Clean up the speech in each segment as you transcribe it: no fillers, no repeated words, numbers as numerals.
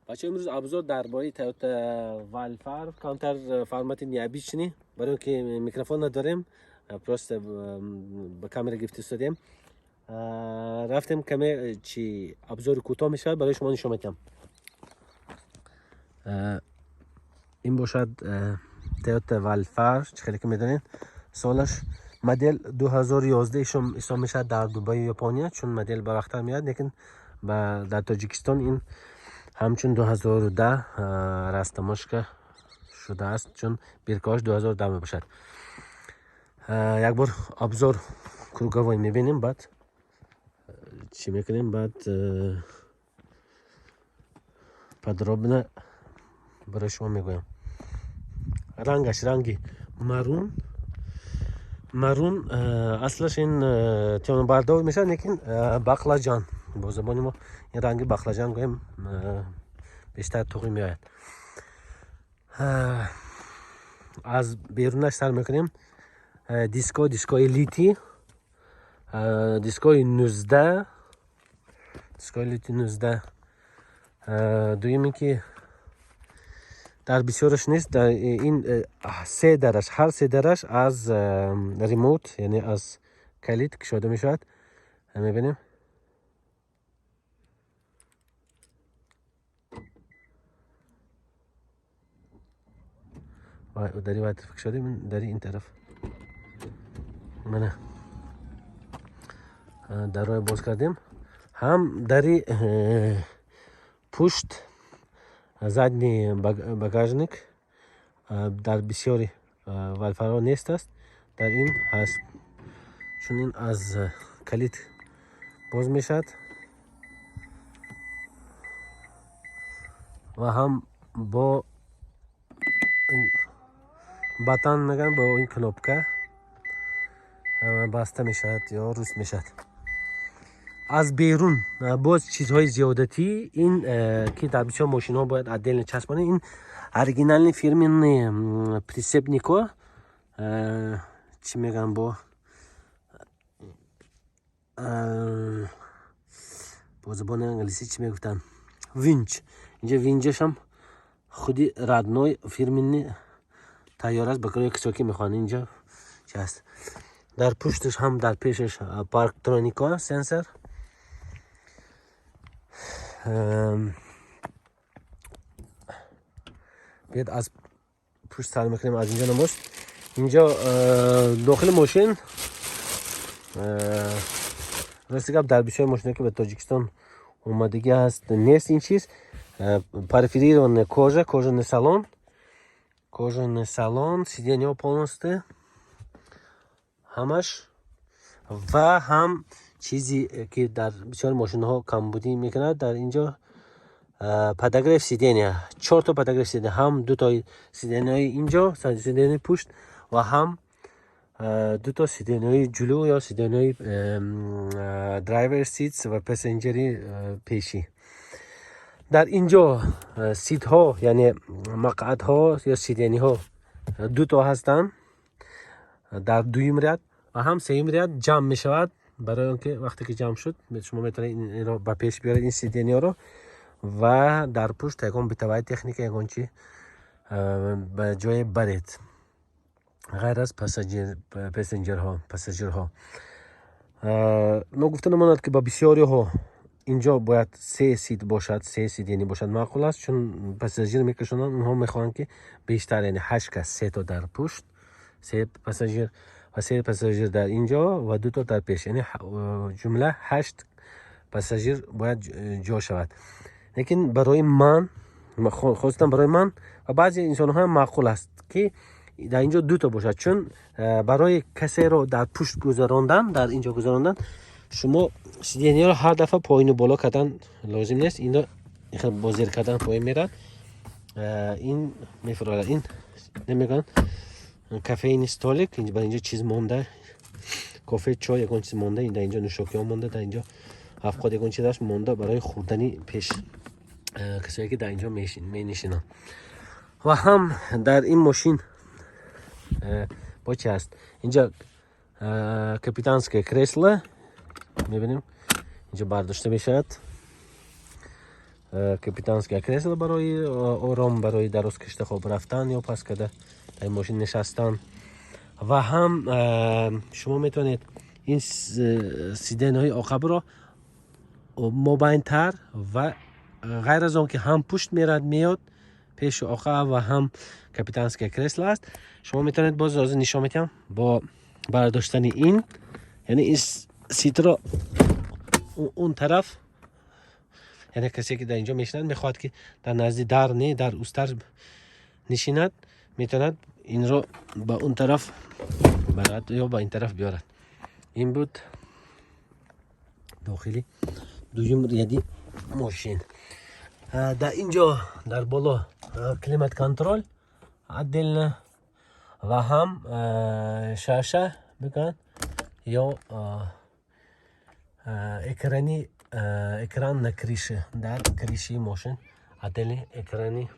Бачаҳо, имрӯз обзор дар бораи Toyota Vellfire, камтар формати необычный, барои ки микрофон надорем, просто ба камера гирифта истодем. Рафтем, каме чи обзори кӯтоҳ мешавад, барои шумо нишон медиҳам. Ин бошад Toyota Vellfire, чӣ хеле ки медонед, солаш модел 2011 ҳисоб мешавад дар Дубаю Япония, чун модел барвақттар меояд, лекин дар Тоҷикистон ин ҳамчун 2010 растаможка шудааст, чун биркаҳош 2010 мебошад. Як бор обзор круговой мебинем, баъд чӣ мекунем, баъд подробно барои шумо мегӯям. Рангаш ранги maroon, maroon аслаш ин тёмно-бордовый мешавад, лекин баклажан, бо забони мо ин ранги баклажан гӯем, бештар туғӣ меояд. Аз берунаш сар мекунем. Диско, дискои литый, дискои 19, дискои литый 19. Дуюм ин ки дар бисёраш нест, дар ин се дараш, ҳар се дараш аз remote, яъне аз калид кушода мешавад. Мебинем, дари вай тараф кушодем, дари ин тараф. Мана, дарҳоя боз кардем. Ҳам дари пушт, задний багажник, дар бисёри Vellfire ҳо нест аст, дар ин ҳаст, чун ин аз калид боз мешавад ва ҳам бо button мегӯянд, бо ин кнопка баста мешавад ё руст мешавад. Аз берун боз чизҳои зиёдатӣ, ин ки дар бисёр мошинҳо бояд отдельно часпонед, ин оригинальный фирменный прицепнико, чӣ мегӯям, бо забони англисӣ чӣ мегуфтанд, winch. Инҷа winch ашам худи родной фирменный тайёр аст, ба касое ки мехоҳанд. Инҷа чи аст? Дар пушташ ҳам дар пешаш парктронико сенсор. Биёд, аз пушт сар мекунем, аз инҷо намост. Инҷо дохили мошин, рости гап, дар бисёри мошино, ки ба Тоҷикистон омадагӣ ҳаст, нест ин чиз. Перфорированная кожа, кожаный салон, кожаный салон, сиденья полностью ҳамаш. Ва ҳам чизе ки дар бисёри мошинҳо камбудӣ мекунад, дар инҷо подогрев сиденья, чорто подогрев сиденья, ҳам дутои сиденьяи инҷо, сиденьяи пушт, ва ҳам дуто сиденьяи ҷулӯ ё сиденьяи driver seats ва passenger и пешӣ. Дар инҷо seat ҳо, яъне мақъадҳо ё сиденьяҳо дуто ҳастанд дар дуюм ряд ва ҳам сеюм ряд ҷамъ мешавад, барои он ки вақте ки ҷамъ шуд, шумо метавонед инро ба пеш биёред, ин сиденьяро, ва дар пушт ягон бытовая техника, ягон чи ба ҷое баред, ғайр аз passenger ҳо, пассажирҳо. Ногуфта намонад, ки ба бисёриҳо инҷо бояд се seat бошад, се сиденья бошад маъқул аст, чун пассажир мекашонанд, онҳо мехоҳанд, ки бештар, яъне ҳашт кас, сето дар пушт, се пассажир ва се пассажир дар инҷо ва дуто дар пеш, яъне ҷумла ҳашт пассажир бояд ҷо шавад. Лекин барои ман, хостам, барои ман ва баъзе инсонҳоам маъқул аст, ки дар инҷо дуто бошад, чун барои касеро дар пушт гузарондан, дар инҷо гузарондан, шумо сиденьяро ҳар дафъа поину боло кардан лозим нест. Ино бо зер кардан поин мерад, ин мефурорад. Ин намегӯянд кофейный столик, ба инҷо чиз монда, кофе, чой, ягон чиз монда, дар инҷо нӯшокиҳо монда, дар инҷо афқод, ягон чизаш монда барои хӯрдани пеш касое ки дар инҷо менишинанд. Ва ҳам дар ин мошин бо чи ҳаст? Инҷа капитанское кресло мебинем, инҷо бардошта мешавад. Капитанское кресло барои ором, барои дароз кашида хоб рафтан ё пас карда дар мошин нишастан. Ва ҳам шумо метавонед ин сиденьяҳои оқабро мобайнтар ва ғайр аз он ки ҳам пушт мерад меёд пешу оқаб ва ҳам капитанское кресло аст, шумо метавонед, боз ҳозир нишон медиҳам, бо бардоштани ин, яъне ин ситро он тараф, яъне касе ки дар инҷо мешинад, мехоҳад ки дар назди дар не, дар устар нишинад, метавонад инро ба он тараф барад ё ба ин тараф биёрад. Ин буд дохили дуюм ряди мошин. Дар инҷо дар боло климат контроль отдельно ва ҳам шаша бикан ё экрани, экран на крыше, дар крыши мошин отдельный экрани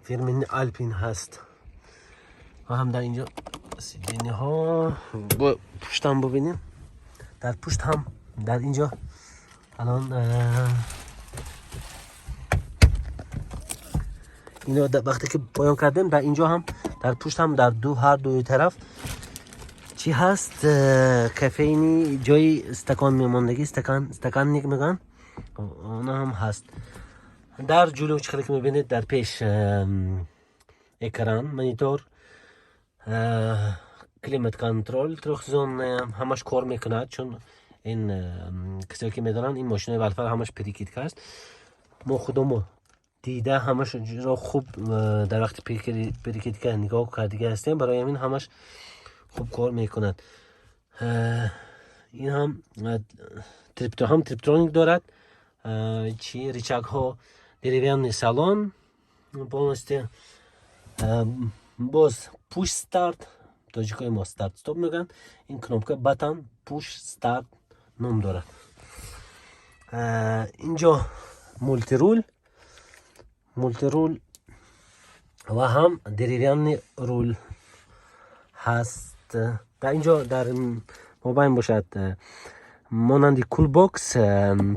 фирмини Алпин ҳаст. Ва ҳам дар инҷо сиденьяҳо. Бо пуштам бубинем. Дар пушт ҳам дар инҷо алон ино вақте ки поён кардем, дар инҷо ҳам, дар пушт ҳам, дар ду ҳар дуи тараф чӣ ҳаст? Кофейни, ҷои стакон мемондагӣ, стакан, стаканник мегӯянд, она ҳам ҳаст. Дар ҷулу чӣ хеле ки мебинед, дар пеш экран, монитор, климат контроль трехзонная, ҳамаш кор мекунад, чун ин касое ки медонанд, ин мошинои Валфар ҳамаш перекидка аст. Мо худомо дида, ҳамашро хуб дар вақти перекидка нигоҳ кардига ҳастем, барои ҳамин ҳамаш хуб кор мекунад. Ин ҳам ҳам типтроник дорад, чи рычагҳо, деревянный салон полностью, боз push start, тоҷикои мо старт стоп мегӯянд, ин кнопка button push start ном дорад. Инҷо мультируль, мультируль ва ҳам деревянный руль ҳаст. Дар инҷо дар мобайн бошад, монанди coolbox,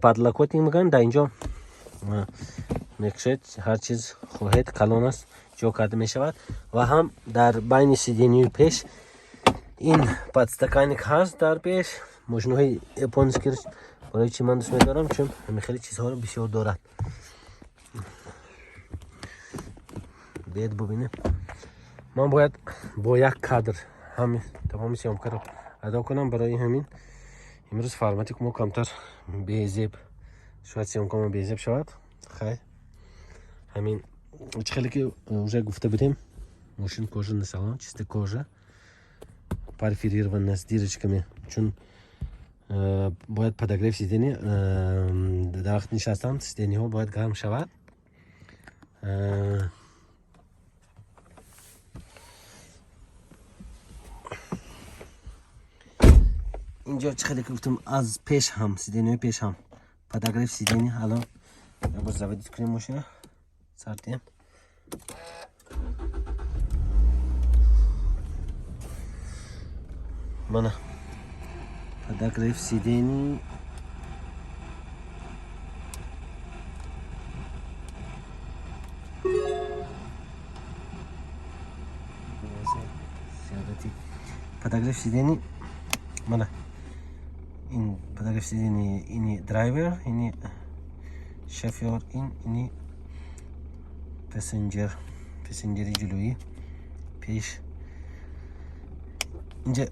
подлокотник мегӯянд, дар инҷо мекушед, ҳар чиз хоҳед, калон аст, ҷо карда мешавад. Ва ҳам дар байни сиденьяи пеш ин подстаканник ҳаст. Дар пеш мошиноҳои японский барои чӣ ман дӯст медорам? Чун ҳамин хеле чизҳоро бисёр дорад. Биед бубинем. Ман бояд бо як кадр ҳами тамоми съёмкаро адо кунам, барои ҳамин имрӯз формати мо камтар безеб шояд, съёмкамо безеб шавад. Хай, ҳамин чӣ хеле ки уже гуфта будем, мошин кожаный салон, чисто кожа, перфорированная, с дырочками, чун бояд подогрев сиденья, дар вақти нишастан сиденьяҳо бояд гарм шавад. Инҷо чӣ хеле ки гуфтам, аз пеш ҳам сиденьяҳои пеш ҳам подогрев сиденья. Ҳало якбор заводить кунем мошина, сардием. Мана подогрев сидений. Подогрев сидений, мана ин подогрев сидений, ини драйвер, ини шофёр, ин ини passenger, пассенҷери ҷилӯӣ пеш. Инҷа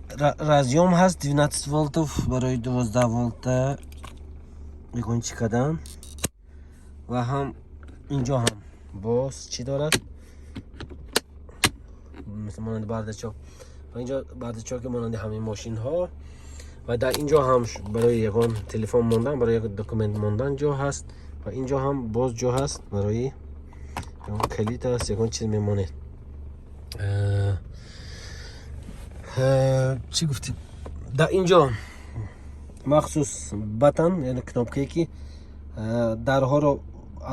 разъём ҳаст 12 волтов барои 12 волта ягон чӣ кардан. Ва ҳам инҷо ҳам боз чӣ дорад? Мисл монанди бардачок, ва инҷо бардачоки монанди ҳамин мошинҳо. Ва дар инҷо ҳам барои ягон телефон мондан, барои ягон документ мондан ҷо ҳаст. Ва инҷо ҳам боз ҷо ҳаст, барои ягон калид аст, ягон чиз мемонед. Чӣ гуфтем? Дар инҷо махсус button, яъне кнопкае ки дарҳоро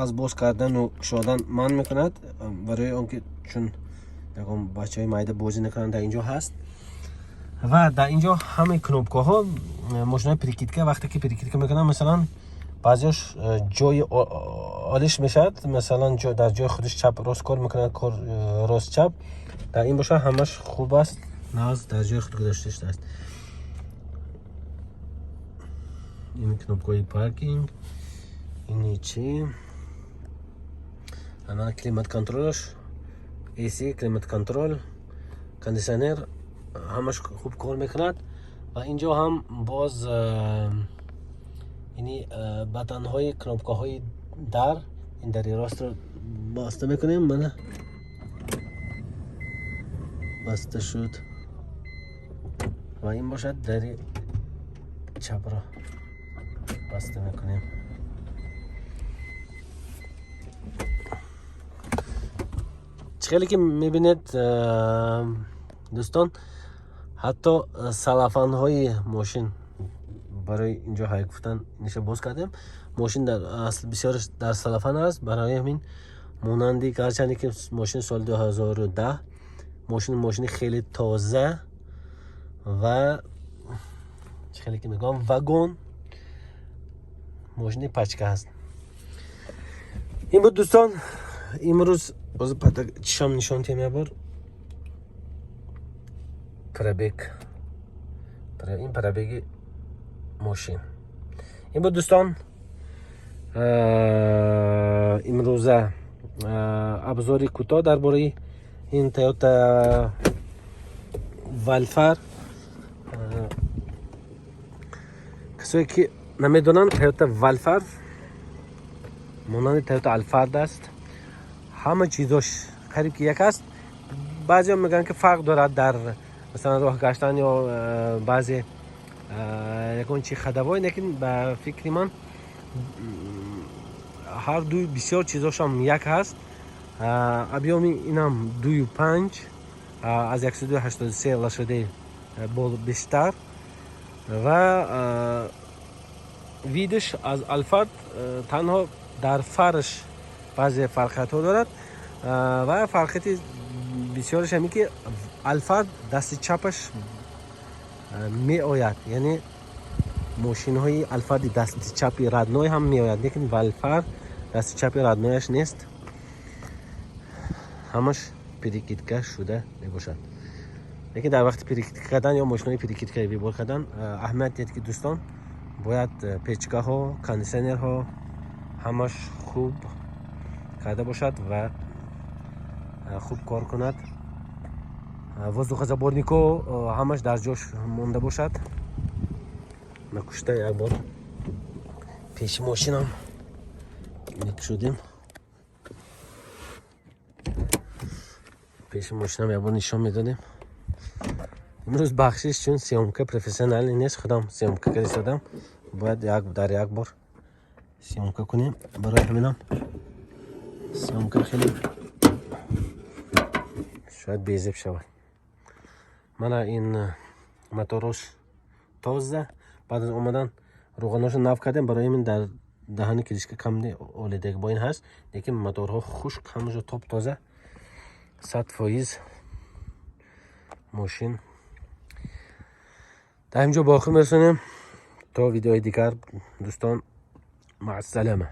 аз боз кардану кушодан манъ мекунад, барои он ки чун ягон бачаҳои майда бозӣ накунанд, дар инҷо ҳаст. Ва дар инҷо ҳамаи кнопкаҳо, мошинаи перекидка, вақте ки перекидка мекунам, масалан, баъзеош ҷои олиш мешавад, масалан, дар ҷои худаш чап рост кор мекунад, кор рост чап. Дар ин боша ҳамаш хуб аст, нағз дар ҷои худ гузошта шудааст. Ин кнопкаҳои паркинг, ини чи, ана климат контролаш, AC, климат контроль, кондиционер ҳамаш хуб кор мекунад. Ва инҷо ҳам боз ини button ҳои кнопкаҳои дар, ин дари ростро баста мекунем, мана, баста шуд, ва ин бошад, дари чапро баста мекунем. Чӣ хеле ки мебинед, дӯстон, ҳатто салафанҳои мошин барои инҷо ҳай гуфтан ниша боз кардем. Мошин дар асл бисёраш дар салафан аст, барои ҳамин монанди, гарчанде ки мошин соли 2010, мошин мошини хеле тоза ва, чӣ хеле ки мегӯям, вагон мошини пачка ҳаст. Ин буд, дӯстон, имрӯз. Боз чишам нишон тем як бор пробег, ин пробеги мошин. Ин буд, дӯстон, имрӯза обзори кӯтоҳ дар бораи ин Тойота Валфайр. Касое ки намедонанд, Тойота Валфайр монанди Тойота Алфард аст, ҳама чизош қариб ки як аст. Баъзеҳо мегӯянд, ки фарқ дорад дар, масалан, роҳ гаштан ё баъзе ягон чи ходовой, лекин ба фикри ман ҳар дуй бисёр чизошам як ҳаст. Объёми инам 2,5, аз 183 лошадей бештар, ва видаш аз Алфард танҳо дар фарш баъзе фарқиятҳо дорад. Ва фарқияти бисёраш ҳамин ки Алфард дасти чапаш меояд, яъне мошинҳои Алфарди дасти чапи родной ҳам меояд, лекин Валфайр дасти чапи родной аш нест, ҳамаш перекидка шуда мебошад. Лекин дар вақти перекидка кардан ё мошинои перекидка выбор кардан аҳамият диҳед, ки, дӯстон, бояд печкаҳо, кондиционерҳо ҳамаш хуб карда бошад ва хуб кор кунад, воздухозаборник ҳо ҳамаш дар ҷош монда бошад. Накушта як бор пеши мошинам мекушудем, пеши мошинам як бор нишон медодем. Имрӯз бахшиш, чун съёмка профессионалӣ нест, худам съёмка кардистодам, бояд як дар як бор съёмка кунем, барои ҳаминам съёмка хеле шояд безеб шавад. Мана, ин моторош тоза, баъд аз омадан рӯғаноша нав кардем, барои ҳамин дар даҳани крышка камни олидаг бо ин ҳаст, лекин моторҳо хушк, ҳамаҷо топ тоза, 100%. Мошин дар инҷо ба охир мерасонем. То видеои дигар, дӯстон, маъассалама.